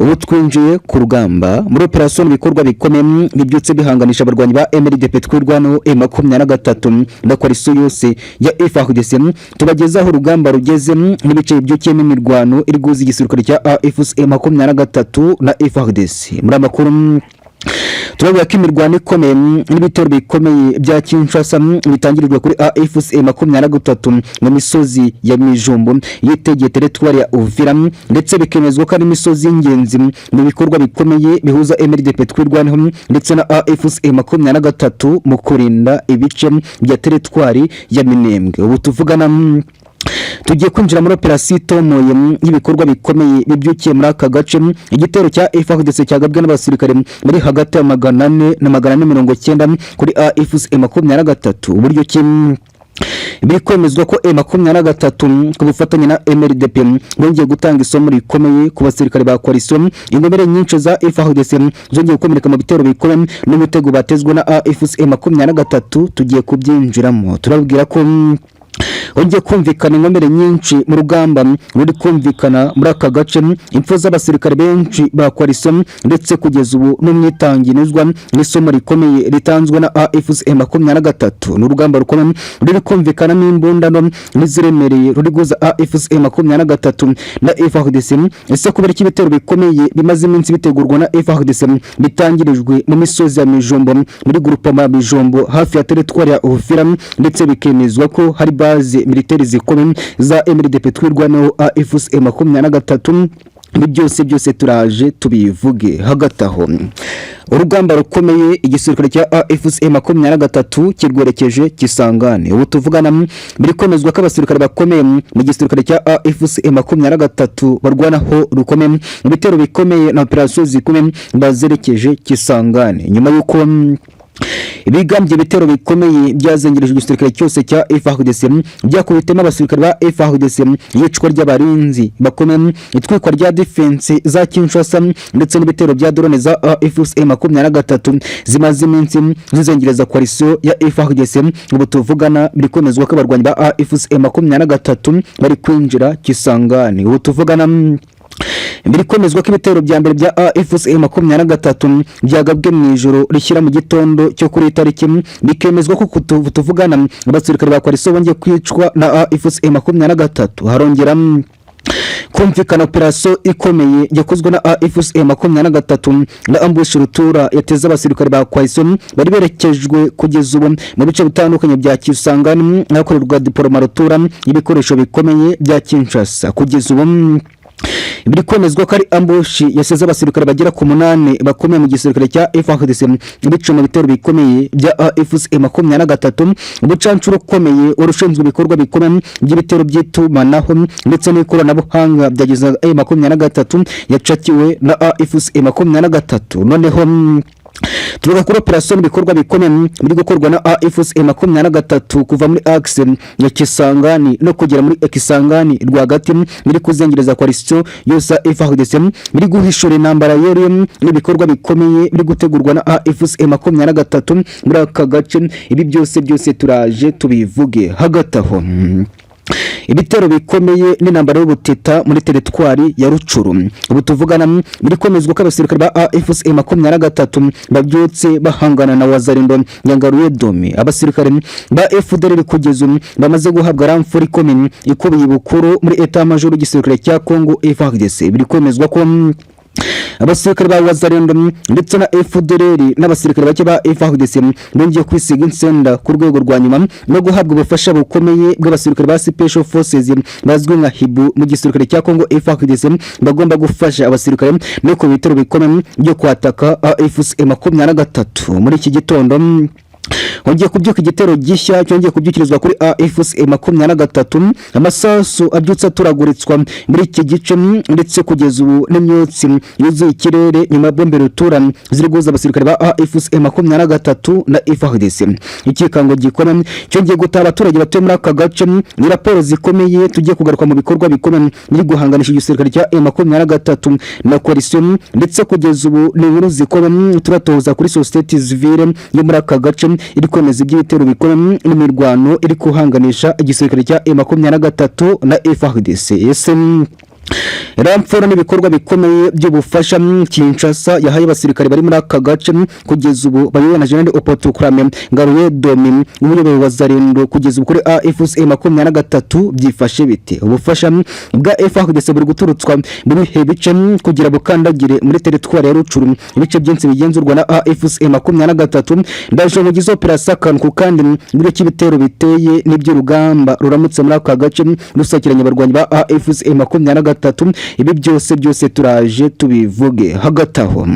Ubu twinjiye ku rugamba muri operasiyo, ibikorwa bikomeye bibyutse bihanganisha abarwanyi ba MRDP Twirwaneho, M23 na coalition yose ya FARDC. Tubagezaho urugamba rugeze n'ibice bibyukiyemo imirwano iri guhuza igisirikare cya AFC M23 na FARDC. Muri amakuru turabwira ko imirwano ikomeye n'ibitero bikomeye bya Kinshasa bitangirijwe kuri AFC 23 mu misozi ya Mijombo yitegeye teritwari ya Uvira, ndetse bikemezwa ko ari imisozi y'ingenzi mu bikorwa bikomeye bihuza MRDP Twirwaneho ndetse na AFC 23 mu kurinda ibice bya teritwari ya Minembwe. Ubu tuvugana tugiye kwinjira muri operasiyo itomoye y'ibikorwa bikomeye bibyukiye muri aka gace. Igitero cya FARDC cyagabwe n'abasirikare muri hagati ya 400 na 490 kuri AFC 23. Uburyo ki biri kwemezwa ko M23 ku bufatanye na MRDP bongeye gutanga isomo rikomeye ku basirikare ba coalition. Ingomere nyinshi za FARDC zongeye gukomereka mu bitero bikomeye n'umutego batezwe na AFC 23. Tugiye kubyinjiramo, turabwira ko hongeye kumvikana inkomere nyinshi mu rugamba ruri kumvikana muri aka gace, impfu z'abasirikare benshi ba coalition, ndetse kugeza ubu n'umwitanginizwa n'isomo rikomeye ritanzwe na AFC 23. Ni urugamba rukomeye ruri kumvikanamo imbundano n'iziremereye ruri guhuza AFC 23 na FARDC. Ese kubera iki ibitero bikomeye bimaze iminsi bitegurwa na FARDC bitangirijwe mu misozi ya Mijombo, muri groupement ya Mijombo, hafi ya teritwari ya Uvira, ndetse bikemezwa ko hari base militaire zikomeye za MRDP Twirwaneho, AFC 23? Ibi byose byose turaje tubivuge. Hagati aho, urugamba rukomeye, igisirikare cya AFC 23 kirwerekeje Kisangani. Ubu tuvugana biri kwemezwa ko abasirikare bakomeye mu gisirikare cya AFC 23 barwanaho rukomeye mu bitero bikomeye na operasiyo zikomeye bazerekeje Kisangani, nyuma y'uko ibigambye ibitero bikomeye byazengereje igisirikare cyose cya FARDC, byakubitemo abasirikare ba FARDC, iyicwa ry'abarinzi bakomeye, itwikwa rya defense za Kinshasa, ndetse n'ibitero bya drone za AFC 23 zimaze iminsi zizengereza coalition ya FARDC. Ubu tuvugana biri kwemezwa ko abarwanyi ba AFC 23 bari kwinjira Kisangani. Ubu tuvugana biri kwemezwa ko ibitero bya mbere bya AFC 23 byagabwe mu ijoro rishyira mu gitondo cyo kuri tariki, bikemezwa ko tuvugana abasirikare ba coalition bongeye kwicwa na AFC 23. Harongera kumvikana operasiyo ikomeye yakozwe na AFC 23 na ambush rutura yateze abasirikare ba coalition bari berekejwe kugeza ubu mu bice bitandukanye bya Kisangani hakorerwa déploiement rutura y'ibikoresho bikomeye bya Kinshasa. Kugeza ubu biri kwemezwa ko ari ambush yasize abasirikare bagera ku munani bakomeye mu gisirikare cya FARDC bica mu bitero bikomeye bya AFC 23. Ubucancuro ukomeye wari ushinzwe ibikorwa bikomeye by'ibitero by'itumanaho ndetse n'ikoranabuhanga byageze 23 yacakiwe na AFC 23. Noneho tuvuga kuri operasiyo n'ibikorwa bikomeye biri gukorwa na AFC 23 kuva muri axe ya Kisangani no kugera muri Kisangani rwagati, biri kuzengereza coalition yose ya FARDC, biri guhishura intambara yeruye n'ibikorwa bikomeye biri gutegurwa na AFC 23 muri aka gace. Ibi byose byose turaje tubivuge. Hagati aho, ibitero bikomeye n'intambara y'ubutita muri teritwari ya Rutshuru. Ubu tuvugana biri kwemezwa ko abasirikare ba AFC 23 babyutse bahangana na Wazalendo Nyangaruye Dome. Abasirikare ba FDLR kugeza ubu bamaze guhabwa renfort ikomeye ikubiye bukuru muri état-major y'igisirikare cya Congo FARDC. Biri kwemezwa ko abasirikare ba Wazalendo ndetse na FDLR n'abasirikare bake ba FARDC bongeye kwisiga insenda ku rwego rwa nyuma no guhabwa ubufasha bukomeye bw'abasirikare ba Special Forces bazwi nka Hibu mu gisirikare cya Congo FARDC, bagomba gufasha abasirikare no ku bitero bikomeye byo kwataka AFC 23. Muri iki gitondo hongeye kubyuka igitero gishya cyongeye kubyukirizwa kuri AFC 23. Amasasu abyutse aturaguritswa muri iki gice, ndetse kugeza ubu n'imyotsi yuzuye ikirere nyuma ya bombe rutura ziri guhuza abasirikare ba AFC 23 na FARDC. Ikikango gikomeye cyongeye gutaha abaturage batuye muri aka gace. Ni raporo zikomeye tugiye kugaruka mu bikorwa bikomeye biri guhanganisha igisirikare cya M23 na coalition, ndetse kugeza ubu ni inkuru zikomeye turatoza kuri société civile yo muri aka gace iri kwemeza iby'ibitero bikomeye n'imirwano iri kuhanganisha igisirikare cya M23 na FARDC. Ese Renfort n'ibikorwa bikomeye by'ubufasha Kinshasa yahaye abasirikare bari muri aka gace kugeza ubu bayobowe na General Opotukrame Ngaruye Domi, umuyobozi wa Wazalendo. Kugeza ubu kuri AFC 23 byifashe bite? Ubufasha bwa FARDC buri guturutswa mu bihe bice kugira bukandagire muri teritwari ya Rutshuru, ibice byinshi bigenzurwa na AFC 23? Ndaje mugize operation akantu kandi buryo cy'ibitero biteye n'iby'urugamba ruramutse muri aka gace rusakiranye abarwanyi ba AFC 23. Ibi byose byose turaje tubivuge. Hagati aho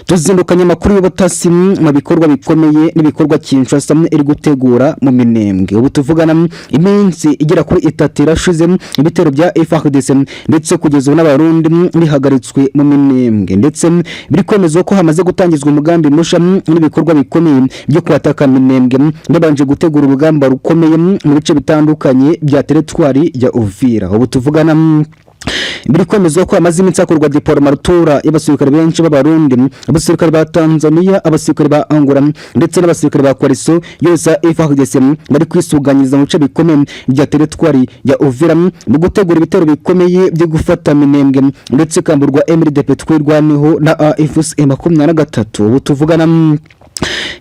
tuzindukanye amakuru y'ubutasi mu bikorwa bikomeye n'ibikorwa Kinshasa iri gutegura mu Minembwe. Ubu tuvugana iminsi igera kuri 3 irashize ibitero bya FARDC ndetse kugeza ubu n'Abarundi bihagaritswe mu Minembwe, ndetse biri kwemezwa ko hamaze gutangizwa umugambi musha n'ibikorwa bikomeye byo kwataka Minembwe, babanje gutegura urugamba rukomeye mu bice bitandukanye bya teritwari ya Uvira. Ubu tuvugana biri kwemezwa ko hamaze iminsi hakorwa déploiement rutura y'abasirikare benshi b'Abarundi, abasirikare ba Tanzania, abasirikare ba Angola ndetse n'abasirikare ba coalition yose ya FARDC, bari kwisuganyiriza mu bice bikomeye bya teritwari ya Uvira mu gutegura ibitero bikomeye byo gufata Minembwe ndetse ikamburwa MRDP Twirwaneho na AFC 23. Ubu tuvugana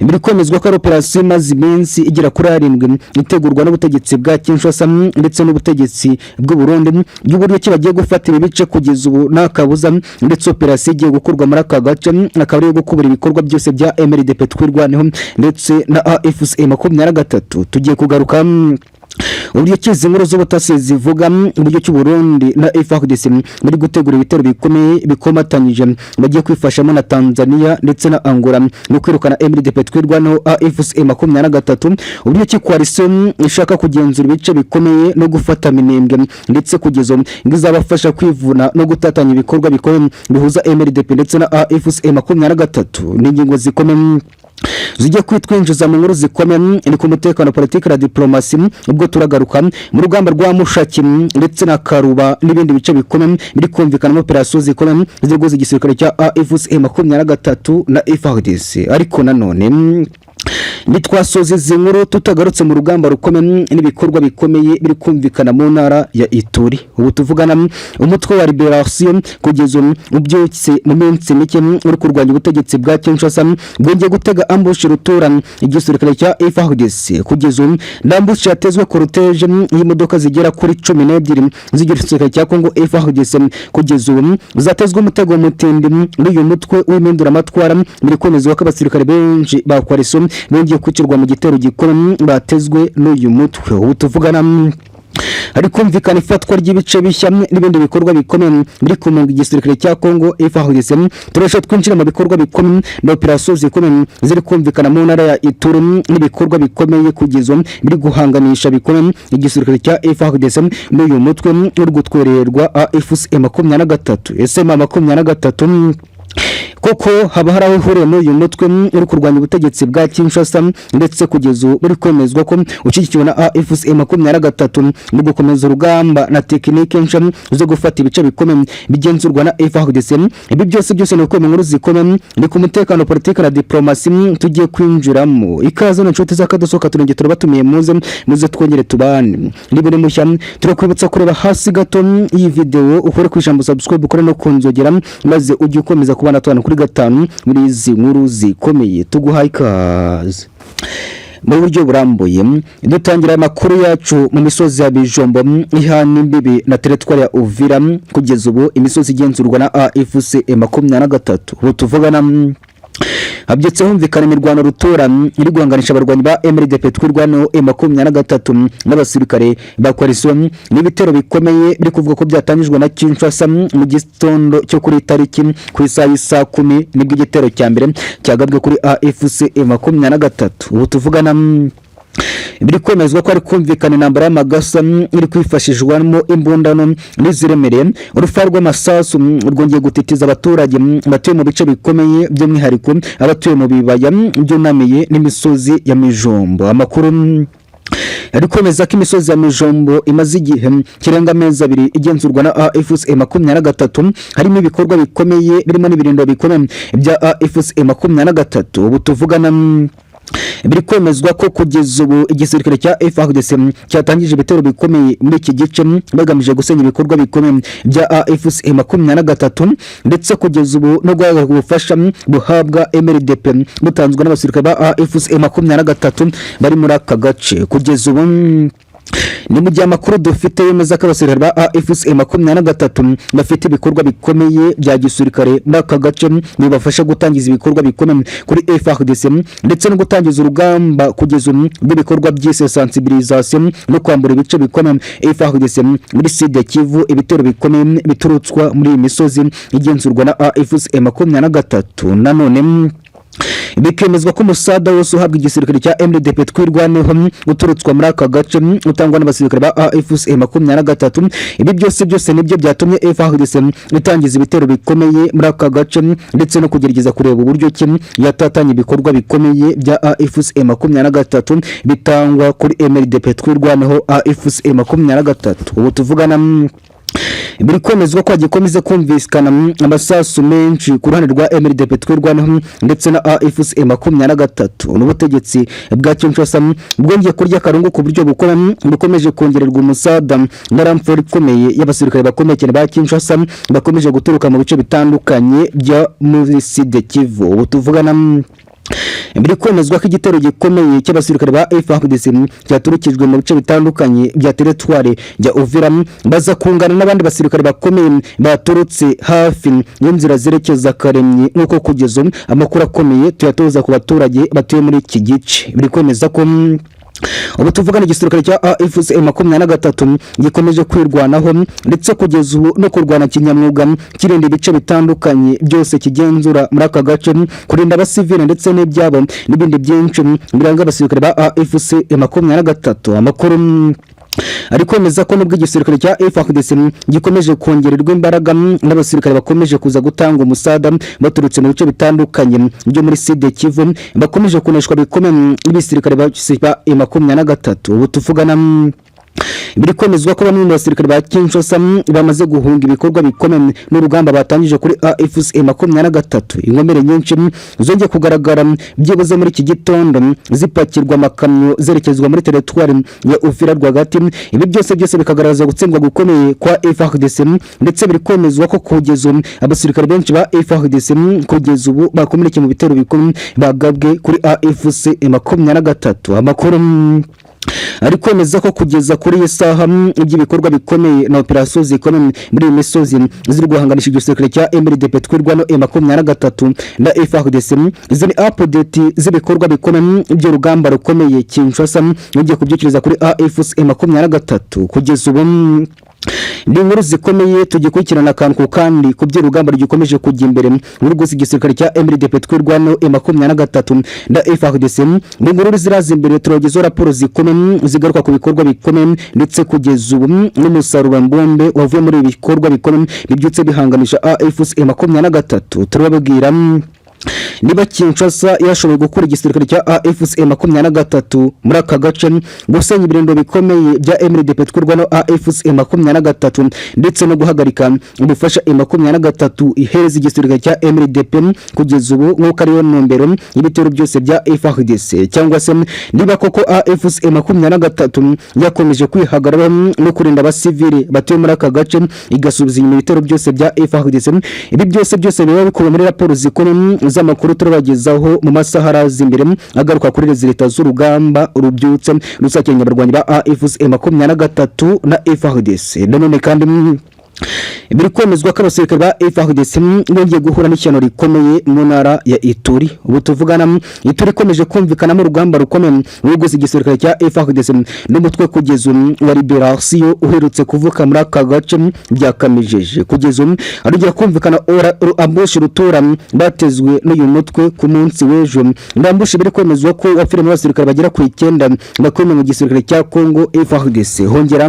biri kwemezwa ko ari operasiyo imaze iminsi igera kuri 7 itegurwa n'ubutegetsi bwa Kinshasa ndetse n'ubutegetsi bw'u Burundi, by'uburyo ki bagiye gufata ibi bice kugeza ubu nta kabuza, ndetse operasiyo igiye gukorwa muri aka gace akaba ari iyo gukubura ibikorwa byose bya MRDP Twirwaneho ndetse na AFC 23. Tugiye kugaruka uburyo ki izi nkuru z'ubutasi zivuga uburyo cy'u Burundi na FARDC muri gutegura ibitero bikomeye bikomatanyije, bagiye kwifashamo na Tanzania ndetse na Angola mu kwirukana MRDP Twirwaneho, AFC 23, uburyo ki coalition ishaka kugenzura ibice bikomeye no gufata Minembwe, ndetse kugeza ubu ngo izabafasha kwivuna no gutatanya ibikorwa bikomeye bihuza MRDP ndetse na AFC 23. N'ingingo zikomeye zijya kwitwinjiza mu nkuru zikomeye ni ku mutekano, politiki na diplomasi. Ubwo turagaruka mu rugamba rwa Mushaki ndetse na Karuba n'ibindi bice bikomeye biri kumvikanamo operasiyo zikomeye z'igihugu, igisirikare cya AFC 23 na FARDC. Ariko nanone ntitwasoza izi nkuru tutagarutse mu rugamba rukomeye n'ibikorwa bikomeye biri kumvikana mu ntara ya Ituri. Ubu tuvugana umutwe wa Liberation kugeza ubu ubyutse mu minsi mike uri kurwanya ubutegetsi bwa Kinshasa bwongeye gutega ambush rutura igisirikare cya FARDC. Kugeza ubu n'ambush yatezwe cortège y'imodoka zigera kuri 12 z'igisirikare cya Congo FARDC, kugeza ubu zatezwe umutego mutindi n'uyu mutwe w'impinduramatwara. Biri kwemezwa ko abasirikare benshi ba coalition bongeye kwicirwa mu gitero gikomeye batezwe n'uyu mutwe. Ubu tuvugana hari kumvikana ifatwa ry'ibice bishya n'ibindi bikorwa bikomeye biri kumunga igisirikare cya Congo FARDC. Turasha twinjira mu bikorwa bikomeye na operasiyo zikomeye ziri kumvikana mu ntara ya Ituri, n'ibikorwa bikomeye kugeza biri guhanganisha bikomeye igisirikare cya FARDC n'uyu mutwe uri gutwererwa AFC 23. Ese 23 koko haba hari aho ihuriye n'uyu mutwe uri kurwanya ubutegetsi bwa Kinshasa, ndetse kugeza ubu buri kwemezwa ko ushyigikiwe na AFC 23 mu gukomeza urugamba na tekinike nshya zo gufata ibice bikomeye bigenzurwa na FARDC? Ibi byose byose ni uko inkuru zikomeye ni ku mutekano, politiki na diplomasi tugiye kwinjiramo. Ikaze na nshuti z'akadosoka, turenge turabatumiye, muze muze twongere tubane. Niba uri mushya, turakwibutsa kureba hasi gato iyi video, ukore ku ijambo subscribe, ukore no kunzogera, maze ujye ukomeza kubana tubana kuri gatanu muri izi nkuru zikomeye. Tuguhaye ikaze mu buryo burambuye. Dutangira amakuru yacu mu misozi ya Bijombo ihana imbibi na teritwari ya Uvira, kugeza ubu imisozi igenzurwa na AFC 23. Ubu tuvugana habyutse humvikana imirwano rutura iri guhanganisha abarwanyi ba MRDP Twirwaneho 23 n'abasirikare ba coalition, n'ibitero bikomeye biri kuvuga ko byatangijwe na Kinshasa mu gitondo cyo kuri tariki ku isaha y'isaa 10, nibwo igitero cya mbere cyagabwe kuri AFC 23. Ubu tuvugana biri kwemezwa ko ari kumvikana intambara y'amagasa iri kwifashishwamo imbundano n'iziremereye. Urufaya rw'amasasu rwongeye gutitiza abaturage batuye mu bice bikomeye, by'umwihariko abatuye mu bibaya byunamiye n'imisozi ya Mijombo. Amakuru ari kwemeza ko imisozi ya Mijombo imaze igihe kirenga amezi 2 igenzurwa na AFC 23, harimo ibikorwa bikomeye birimo n'ibirindo bikomeye bya AFC 23. Ubu tuvugana Biri kwemezwa ko kugeza ubu igisirikare cya FARDC cyatangije ibitero bikomeye muri iki gice, bagamije gusenya ibikorwa bikomeye bya AFC 23, ndetse kugeza ubu no guhagarika ubufasha buhabwa MRDP butanzwe n'abasirikare ba AFC 23 bari muri aka gace. Kugeza ubu ni mu gihe amakuru dufite yemeza ko abasirikare ba AFC 23 bafite ibikorwa bikomeye bya gisirikare muri aka gace, bibafasha gutangiza ibikorwa bikomeye kuri FARDC, ndetse no gutangiza urugamba kugeza ubu rw'ibikorwa byise sensibilisation no kwambura ibice bikomeye FARDC muri Sud Kivu, ibitero bikomeye biturutswa muri iyi misozi igenzurwa na AFC 23. Nanone bikemezwa ko umusada wose uhabwa igisirikare cya MRDP Twirwaneho uturutswa muri aka gace, utangwa n'abasirikare ba AFC 23. Ibi byose byose nibyo byatumye FARDC itangiza ibitero bikomeye muri aka gace, ndetse no kugerageza kureba uburyo ki yatatanya ibikorwa bikomeye bya AFC 23 bitangwa kuri MRDP Twirwaneho AFC 23. Ubu tuvugana, biri kwemezwa ko hagikomeza kumvikana amasasu menshi ku ruhande rwa MRDP Twirwaneho ndetse na AFC 23, n'ubutegetsi bwa Kinshasa bwongeye kurya akarungu ku buryo bukomeje kongererwa umusada na renfort ikomeye y'abasirikare bakomeye cyane ba Kinshasa, bakomeje guturuka mu bice bitandukanye bya muri Sud Kivu. Ubu tuvugana, biri kwemezwa ko igitero gikomeye cy'abasirikare ba FARDC cyaturukijwe mu bice bitandukanye bya teritwari ya Uvira, baza kungana n'abandi basirikare bakomeye baturutse hafi y'inzira zerekeza Karemyi, nk'uko kugeza ubu amakuru akomeye tuyatoza ku baturage batuye muri iki gice. Biri kwemeza ko ubu tuvugana igisirikare cya AFC 23 gikomeje kwirwanaho, ndetse kugeza ubu no kurwana kinyamwuga, kirinda ibice bitandukanye byose kigenzura muri aka gace, kurinda abasivile ndetse n'ibyabo n'ibindi byinshi biranga abasirikare ba AFC 23. Amakuru ari kwemeza ko nubwo igisirikare cya FARDC gikomeje kongererwa imbaraga n'abasirikare bakomeje kuza gutanga umusada baturutse mu bice bitandukanye byo muri Sud Kivu, bakomeje kuneshwa bikomeye n'ibisirikare ba 23. Ubu tuvugana, biri kwemezwa ko bamwe mu basirikare ba Kinshasa bamaze guhunga ibikorwa bikomeye n'urugamba batangije kuri AFC 23. Inkomere nyinshi zongeye kugaragara byibuze muri iki gitondo, zipakirwa amakamyo zerekezwa muri teritwari ya Uvira rwagati. Ibi byose byose bikagaragaza gutsindwa gukomeye kwa FARDC, ndetse biri kwemezwa ko kugeza ubu abasirikare benshi ba FARDC kugeza ubu bakomerekeye mu bitero bikomeye bagabwe kuri AFC 23. Amakuru ari kwemeza ko kugeza kuri iyi saha iby'ibikorwa bikomeye na operasiyo zikomeye muri iyi misozi ziri guhanganisha igisirikare cya MRDP Twirwaneho 23 na FARDC. Izi ni update z'ibikorwa bikomeye by'urugamba rukomeye Kinshasa ugiye kubyukiriza kuri AFC 23. Kugeza ubu ni inkuru zikomeye tugikurikirana akantu ku kandi ku by'urugamba rugikomeje kujya imbere muri rwose igisirikare cya MRDP Twirwaneho 23 na FARDC. Mu nkuru ziraza imbere turagezaho raporo zikomeye zigaruka ku bikorwa bikomeye, ndetse kugeza ubu n'umusaruro mbumbe wavuye muri ibi bikorwa bikomeye bibyutse bihanganisha AFC 23. Turababwira niba Kinshasa yashoboye gukura igisirikare cya AFC 23 muri aka gace, gusenya ibirindiro bikomeye bya MRDP Twirwaneho AFC 23, ndetse no guhagarika ubufasha 23 ihereza igisirikare cya MRDP kugeza ubu, nk'uko ariyo ntumbero y'ibitero byose bya FARDC, cyangwa se niba koko AFC 23 yakomeje kwihagararaho no kurinda abasivili batuye muri aka gace, igasubiza inyuma ibitero byose bya FARDC. Ibi byose byose biba bikubiye muri raporo zikomeye z'amakuru turabagezaho mu masaha araza imbere, agaruka kuri résultats z'urugamba rubyutse rusakiranya abarwanyi ba AFC 23 na FARDC. Nanone kandi biri kwemezwa ko abasirikare ba FARDC bongeye guhura n'ishyano rikomeye mu ntara ya Ituri. Ubu tuvugana, Ituri ikomeje kumvikanamo urugamba rukomeye rw'uguza igisirikare cya FARDC n'umutwe kugeza ubu wa Liberation uherutse kuvuka muri aka gace byakamijeje. Kugeza ubu arongera kumvikana ambush rutura batezwe n'uyu mutwe ku munsi w'ejo. Ambush biri kwemezwa ko wapfiremo abasirikare bagera ku 9 bakomeye mu gisirikare cya Congo FARDC, hongera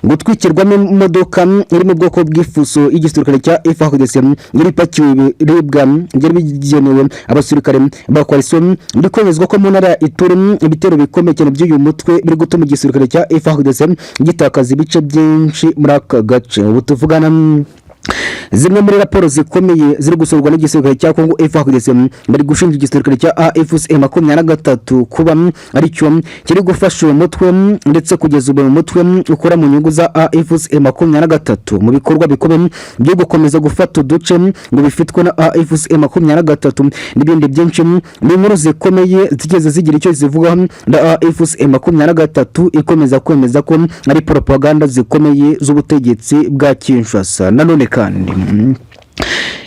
gutwikirwamo imodoka iri mu bwoko bw'ifuso y'igisirikare cya FARDC yari ipakiwe ibiribwa byari bigenewe abasirikare ba coalition. Biri kwemezwa ko mu ntara ya Ituri ibitero bikomeye cyane by'uyu mutwe biri gutuma igisirikare cya FARDC gitakaza ibice byinshi muri aka gace. Ubu tuvugana, Zimwe muri raporo zikomeye ziri gusohorwa n'igisirikare cya Kongo FARDC, bari gushinja igisirikare cya AFC 23 kuba aricyo kiri gufasha uyu mutwe, ndetse kugeza ubu uyu mutwe ukora mu nyungu za AFC 23 mu bikorwa bikomeye byo gukomeza gufata uduce ngo bifitwe na AFC 23 n'ibindi byinshi. Ni inkuru zikomeye zigeze zigira icyo zivugaho, na AFC 23 ikomeza kwemeza ko ari propaganda zikomeye z'ubutegetsi bwa Kinshasa. Nanone kandi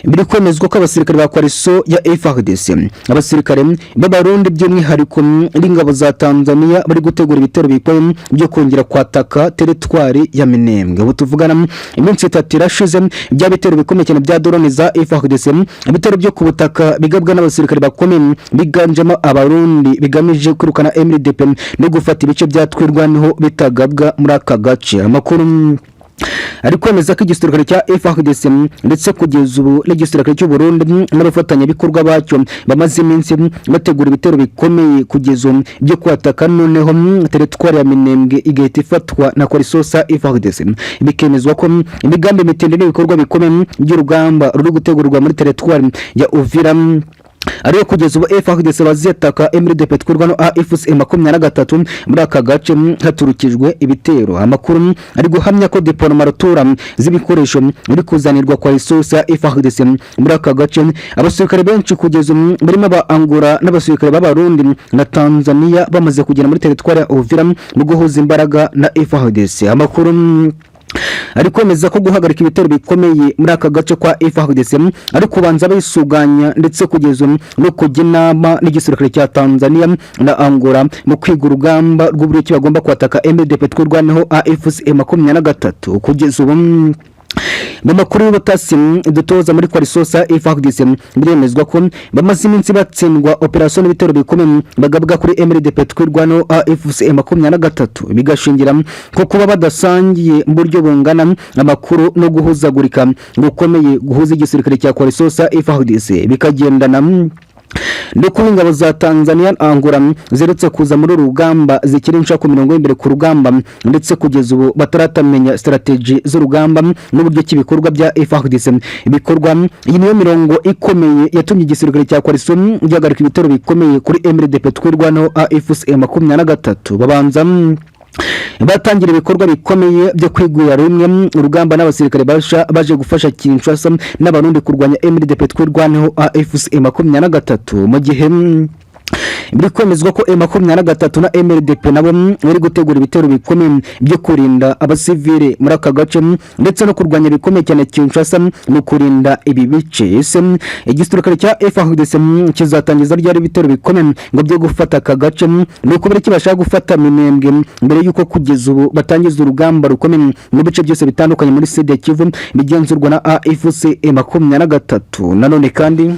biri kwemezwa ko abasirikare ba coalition ya FARDC, abasirikare b'Abarundi, by'umwihariko n'ingabo za Tanzania, bari gutegura ibitero bikomeye byo kongera kwataka teritwari ya Minembwe. Ubu tuvugana iminsi 3 irashize bya bitero bikomeye cyane bya drone za FARDC, ibitero byo ku butaka bigabwa n'abasirikare bakomeye biganjemo Abarundi, bigamije kwirukana MRDP no gufata ibice bya Twirwaneho bitagabwa muri aka gace. Amakuru ari kwemeza ko igisirikare cya FARDC ndetse kugeza ubu n'igisirikare cy'u Burundi n'abafatanyabikorwa bacyo bamaze iminsi bategura ibitero bikomeye kugeza ubu byo kwataka noneho teritwari ya Minembwe igahita ifatwa na coalition FARDC. Bikemezwa ko imigambi mitende n'ibikorwa bikomeye by'urugamba ruri gutegurwa muri teritwari ya Uvira ariyo kugeza ubu FARDC bazitaka MRDP Twirwaneho AFC 23 muri aka gace haturukijwe ibitero. Amakuru ari guhamya ko déploiement rutura z'ibikoresho biri kuzanirwa kwa resource ya FARDC muri aka gace, abasirikare benshi kugeza ubu barimo aba Angola n'abasirikare b'Abarundi na Tanzania bamaze kugera muri teritwari ya Uvira mu guhuza imbaraga na FARDC. Amakuru ari kwemeza ko guhagarika ibitero bikomeye muri aka gace kwa FARDC ari kubanza bisuganya, ndetse kugeza ubu no kujya inama n'igisirikare cya Tanzania na Angola mu kwiga urugamba rw'uburyo ki bagomba kwataka MRDP Twirwaneho AFC 23. Kugeza ubu mu makuru y'ubutasi dutoza muri coalition FARDC, biremezwa ko bamaze iminsi batsindwa operasiyo n'ibitero bikomeye bagabwa kuri MRDP Twirwaneho AFC 23, bigashingira ko kuba badasangiye mu buryo bungana amakuru no guhuzagurika gukomeye guhuza igisirikare cya coalition FARDC, bikagendana no kuba ingabo za Tanzania na Angola zeretse kuza muri uru rugamba zikiri nshya ku mirongo y'imbere ku rugamba, ndetse kugeza ubu bataratamenya strategy z'urugamba n'uburyo ki ibikorwa bya FARDC bikorwa. Iyi niyo mirongo ikomeye yatumye igisirikare cya coalition gihagarika ibitero bikomeye kuri MRDP Twirwaneho AFC 23, babanza batangira ibikorwa bikomeye byo kwigurira rimwe urugamba n'abasirikare basha baje gufasha Kinshasa n'Abarundi kurwanya MRDP Twirwaneho AFC 23, mu gihe biri kwemezwa ko M23 na MRDP nabo bari gutegura ibitero bikomeye byo kurinda abasivile muri aka gace, ndetse no kurwanya bikomeye cyane Kinshasa mu kurinda ibi bice. Ese igisirikare cya FARDC kizatangiza ryari ibitero bikomeye ngo byo gufata aka gace? Ni ukubera iki bashaka gufata Minembwe mbere y'uko kugeza ubu batangiza urugamba rukomeye mu bice byose bitandukanye muri Sud Kivu bigenzurwa na AFC 23? Nanone kandi